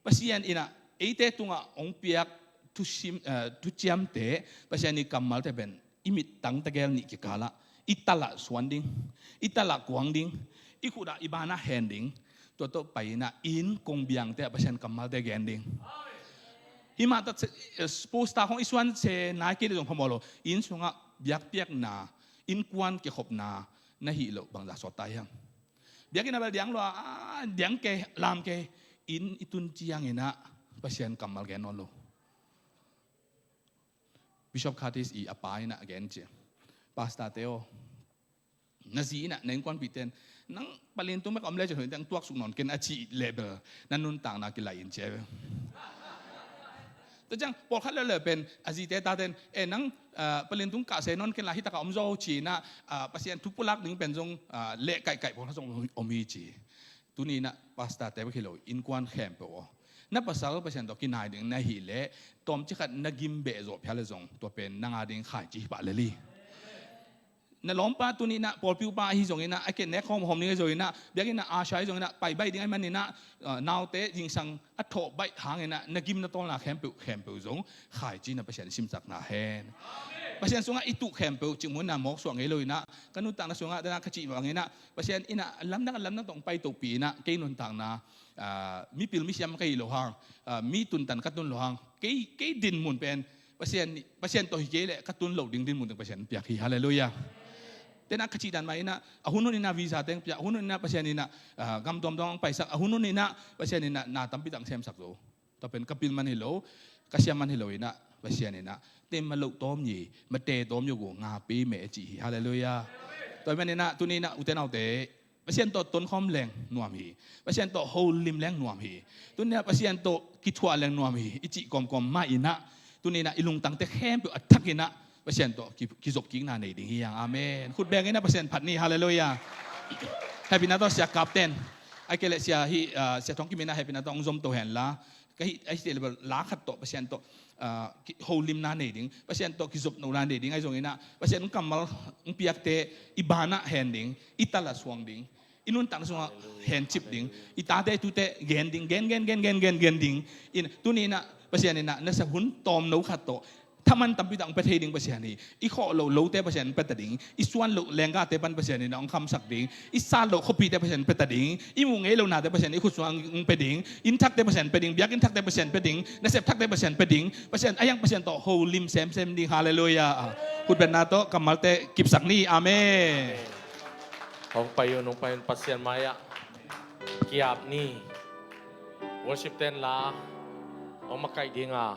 Pasian in ah eite tungah hong piak thusim, eh, thuciamte, Pasian i kammalte pen i mittang tegel nih kikalah i talah suan ding, i talah kuang ding, i khutah i banah hen ding. Tua tawh pai in ah inn kong biangte ah Pasian kammalte gen ding. Himah ta se, eh, poster hong i suan se nai kei le zong phamawh lo. Inn sungah biakpiakna, innkuan kikhopna na hih loh bangza sawt ta hiam? Biakinn a bel diang lua, ah, diang kei, lam kei. Inn i tun ciangin ah Pasian kammal gen nawn lo. Bishop Curtis i a pa in ah a gen ci. Pastor te aw, na zi in ah na innkuanpihte in nang palin tung bek om le cin hoih teng tuaksuk nawn ken a cih le bel na nuntakna kilai in ci a bel. Tua ciang pawlkhat leuleu pen a zite tate in, eh, nang, ah, palin tung kah se nawn ken la hi taka om zaw ci in ah, ah, Pasian thu pulak ding pen zong, ah, leh kaihkaih pawlkhat zong om hi ci. Tuni in ah pastor te bek hi lo, innkuan khempeuh aw, na pasal Pasian tawh kinai ding na hih leh tawmcik khat na gim beh zawh phial le zong tua pen nang a ding khaici hi pah lel hi. Na lawmpa tuni in ah pawlpi upa ahi zongin ah, a ken nek khawm hawm ding ahi zongin ah, biakinn ah a shai zongin ah, pai baih ding ahih manin ah, ah, naute zingsang a thawh baih hangin ah na gim na tawlna khempeuh, khempeuh zong khaici in ah Pasian i simsakna hen. Pasian sungah i tuh khempeuh cikmah in ah mawk suak ngei lo in ah, ka nuntakna sungah tena ka cih bangin ah Pasian in ah lamdang lamdang tawh hong pai tohpih in ah kei nuntakna, ah, mipil misiam ka hi lo hang, ah, mi tuntan ka tun lo hang, kei, kei dinmun pen Pasian, Pasian tawh hi kei leh ka tun loh ding dinmun teng Pasian piak hi. Halleluiah. Tena ka cih dan mah in ah, a hun hun in ah visa teng piak, a hun hun in ah Pasian in ah, ah, gam tuamtuam hong paisak, a hun hun in ah Pasian in ah na tampi tak hong semsak zo. Tua pen ka pil man hi lo, ka siam man hi lo in ah Pasian in ah, te ma loh tawm hi, ma te tawm hi uh nga pi me ci hi. Halleluiah. Tua ahih manin ah tuni in ah ute naute, Pasian tawh tonkhawm leng nuam hi. Pasian tawh holim leng nuam hi. Tuni in ah Pasian tawh kithuah leng nuam hi i cih kawmkawm mah in ah, tuni in ah i lungtangte khempeuh a thak in ah Pasian tawh ki, kizop kikna nei ding hi hang. Amen. Khut beng in ah Pasian phat ni. Halleluiah. Hehpihna tawh sia kapten, a kei leh sia hi, ah, sia Thawng Kim in ah hehpihna tawh hong zom to hen la, ka hih, a hih teh le bel la khat tawh Pasian tawh, ah, ki, holimna nei ding, Pasian tawh kizopnona nei ding ahi zongin ah, Pasian kammal hong piakte i banah hen ding, i tala suang ding, i nuntakna sungah hencip ding, i tate i tute gen ding, gen, gen, gen ding. In, tuni in ah Pasian in ah na sep hun tawmno khat tawh thaman tampi tak hong pia thei ding Pasian hi. I khawh loh lote Pasian pia ta ding, i suan loh lenggahte pan Pasian in ah hong khamsak ding, i sat loh khuapite Pasian pia ta ding, i muh ngei lohnate Pasian in i khut sungah hong pia ding, inn thakte Pasian pia ding, biakinn thakte Pasian pia ding, nasep thakte Pasian pia ding, Pasian a hiang Pasian tawh holim semsem ding. Halleluiah. Khutbenna tawh kammalte kipsak ni. Amen. Hong pai un, hong pai un Pasian mai-ah ki-ap ni. Worship ten la hong makaih ding a,